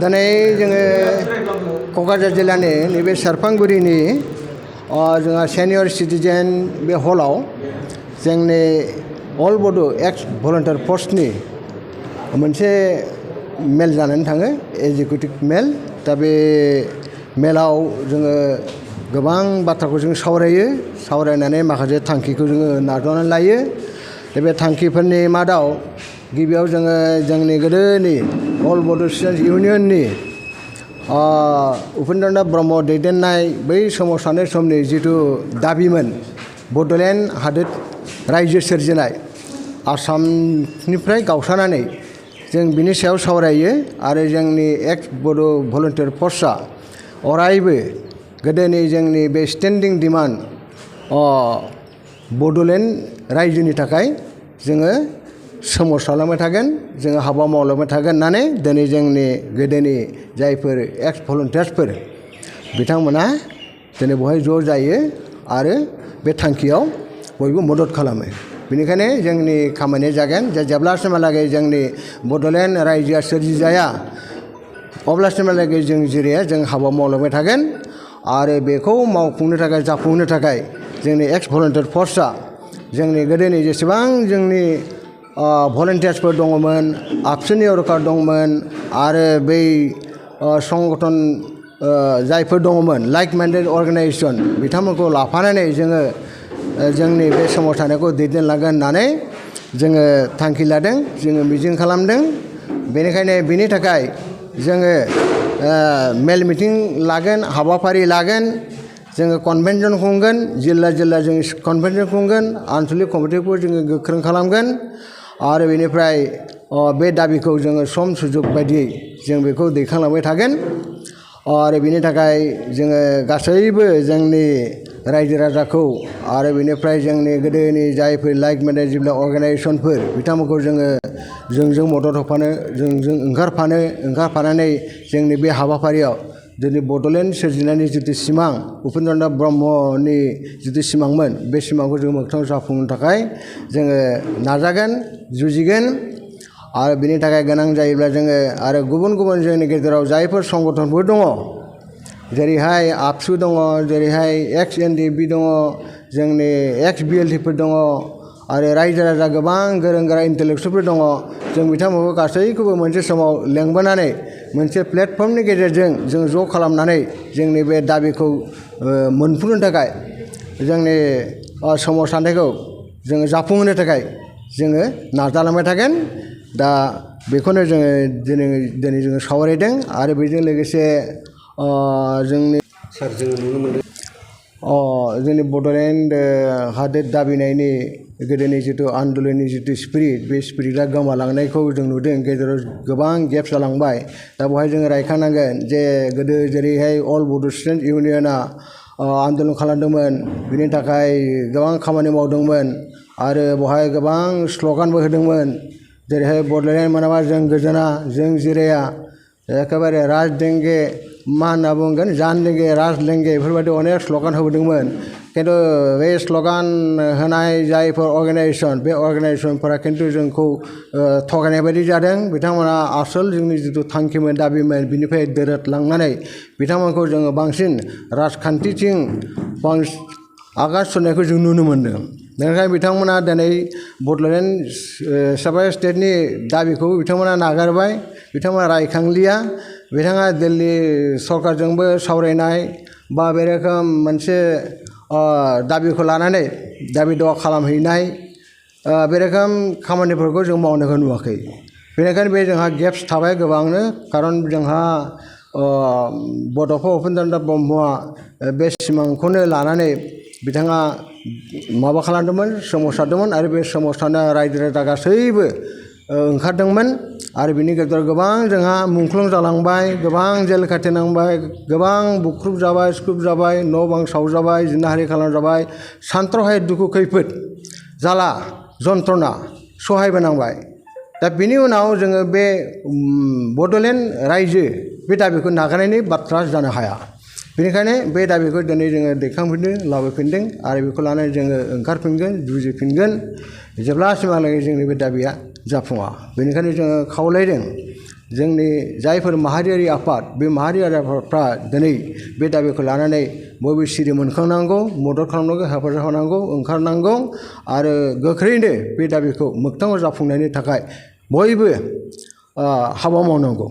दिनै जोङो क'क्राझार जिल्लानि नैबे सेरफांगुरिनि जोंहा सेनियर सिटिजेन बे हलाव जोंनि अल बड' एक्स भलन्टियार फर्सनि मोनसे मेल जानानै थाङो एजुकेटिभ मेल। दा बे मेलाव जोङो गोबां बाथ्राखौ जों सावरायनानै माखासे थांखिखौ जोङो नाजावनानै लायो। दा बे थांखिफोरनि मादाव गिबियाव जोङो जोंनि गोदोनि अल बड' स्टुडेन्टस इउनियननि उपेन्द्र ब्रह्म दैदेननाय बै सोमावसारनाय समनि जिथु दाबिमोन बड'लेण्ड हादोर रायजो सोरजिनाय आसामनिफ्राय गावस्रानानै जों बिनि सायाव सावरायो आरो जोंनि एक्स बड' भलन्टियार फर्सआ अरायबो गोदोनि जोंनि बे स्टेन्डिं डिमान्ड बड'लेण्ड रायजोनि थाखाय जोङो सोमावसारलांबाय थागोन, जोङो हाबा मावलांबाय थागोन होननानै दिनै जोंनि गोदोनि जायफोर एक्स भलन्टियार्सफोर बिथांमोना दिनै बेवहाय ज' जायो आरो बे थांखियाव बयबो मदद खालामो। बेनिखायनो जोंनि खामानिया जागोन जे जेब्लासिमहालागै जोंनि बड'लेण्ड रायजोआ सोरजिजाया अब्लासिमहालागै जों जिराया जों हाबा मावलांबाय थागोन आरो बेखौ मावफुंनो थाखाय जाफुंहोनो थाखाय जोंनि एक्स भलन्टियार फर्सआ जोंनि गोदोनि जेसेबां जोंनि भलन्टियार्सफोर दङमोन, आबसुनि अरकार दंमोन आरो बै संगठन जायफोर दङमोन लाइक माइन्डेड अर्गेनाइजेसन बिथांमोनखौ लाफानानै जोङो जोंनि बे सोमावसारनायखौ दैदेनलांगोन होननानै जोङो थांखि लादों, जोङो मिजिं खालामदों। बेनिखायनो बिनि थाखाय जोङो मेल मिटिं लागोन, हाबाफारि लागोन, जोङो कनभेनसन खुंगोन, जिल्ला जिल्ला जों कनभेनसन खुंगोन, आनसलिक कमिटिखौ जोङो गोख्रों खालामगोन आरो बेनिफ्राय बे दाबिखौ जोङो सम सुजुग बायदियै जों बेखौ दैखांलांबाय थागोन आरो बिनि थाखाय जोङो गासैबो जोंनि रायजो राजाखौ आरो बेनिफ्राय जोंनि गोदोनि जायफोर लाइक माइन्डेड जेब्ला अर्गेनाइजेसनफोर बिथांमोनखौ जोंजों मदद होफानो, जोंजों ओंखारफानानै जोंनि बे हाबाफारियाव दिनै बड'लेण्ड सोरजिनायनि जिथु सिमां उपेन्द्र ब्रह्मनि जिथु सिमांमोन बे सिमांखौ जों मोगथाङाव जाफुंनो थाखाय जोङो नाजागोन, जुजिगोन आरो बिनि थाखाय गोनां जायोब्ला जोङो आरो गुबुन गुबुन जोंनि गेजेराव जायफोर संगठनफोर दङ जेरैहाय आबसु दङ, जेरैहाय एक्स एनडिएफबि दङ, जोंनि एक्स बिएलटिफोर दङ आरो रायजो राजा गोबां गोरों गोरा इन्टेलेक्सुवेलफोर दङ। जों बिथांमोनखौ गासैखौबो मोनसे समाव लेंबोनानै मोनसे प्लेटफर्मनि गेजेरजों जों ज' खालामनानै जोंनि बे दाबिखौ मोनफुंनो थाखाय जोंनि सोमावसारनायखौ जोङो जाफुंहोनो थाखाय जोङो नाजालांबाय थागोन। दा बेखौनो जोङो दिनै जोङो सावरायदों आरो बेजों लोगोसे जोंनि सार जोङो नुनो मोनदों जोंनि बड'लेण्ड हादोर दाबिनायनि गोदोनि जिथु आन्दलननि जिथु स्पिरिट बे स्पिरिटआ गोमालांनायखौ जों नुदों, गेजेराव गोबां गेप जालांबाय। दा बेवहाय जोङो रायखांनांगोन जे गोदो जेरैहाय अल बड' स्टुडेन्ट इउनियना आन्दलन खालामदोंमोन, बिनि थाखाय गोबां खामानि मावदोंमोन आरो बेवहाय गोबां स्ल'गानबो होदोंमोन जेरैहाय बड'लेण्ड मोनाबा जों गोजोना, जों जिराया, एखेबारे राज देंगे मा होनना बुंगोन जान लेंगे राज लेंगे बेफोरबायदि अनेक स्ल'गान होबोदोंमोन। खिन्थु बे स्ल'गान होनाय जायफोर अर्गेनाइजेसन बे अर्गेनाइजेसनफोरा खिन्थु जोंखौ थगायनाय बायदि जादों। बिथांमोना आसोल जोंनि जिथु थांखिमोन दाबिमोन बिनिफ्राय दोरोदलांनानै बिथांमोनखौ जोङो बांसिन राजखान्थिथिं आगान सुरनायखौ जों नुनो मोन्दों। बेनिखायनो बिथांमोना दिनै बड'लेण्ड सेपारेट स्टेटनि दाबिखौ बिथांमोना नागारबाय, बिथांमोना रायखांलिया। बिथाङा दिल्ली सरकारजोंबो सावरायनाय बा बे रोखोम मोनसे दाबिखौ लानानै दाबि दावा खालामहैनाय बे रोखोम खामानिफोरखौ जों मावनायखौ नुवाखै। बेनिखायनो बे जोंहा गेप्स थाबाय गोबांनो, खारन जोंहा बड'फा उपेन्द्र ब्रह्मआ बे सिमांखौनो लानानै बिथाङा माबा खालामदोंमोन, सोमावसारदोंमोन आरो बे सोमावसारनाय रायजो राजा गासैबो ओंखारदोंमोन आरो बिनि गेजेराव गोबां जोंहा मुंख्लं जालांबाय, गोबां जेल खाथेनांबाय, गोबां बुख्रुब जाबाय, सुख्रुब जाबाय, न' बां सावजाबाय, जिनाहारि खालामजाबाय, सानथ्र'हायै दुखु खैफोद जाला जन्थ्रना सहायबोनांबाय। दा बिनि उनाव जोङो बे बड'लेण्ड रायजो बे दाबिखौ नागारनायनि बाथ्रा जानो हाया। बेनिखायनो बे दाबिखौ दिनै जोङो दैखांफिनदों, लाबोफिनदों आरो बेखौ लानानै जोङो ओंखारफिनगोन, जुजिफिनगोन जेब्लासिमहालागै जोंनि बे दाबिया जाफुङा। बेनिखायनो जोङो खावलायदों जोंनि जायफोर माहारियारि आफाद बे माहारियारि आफादफ्रा दिनै बे दाबिखौ लानानै बयबो सिरि मोनखांनांगौ मदद खालामनांगौ हेफाजाब होनांगौ ओंखारनांगौ आरो गोख्रैनो बे दाबिखौ मोगथाङाव जाफुंनायनि थाखाय बयबो हाबा मावनांगौ।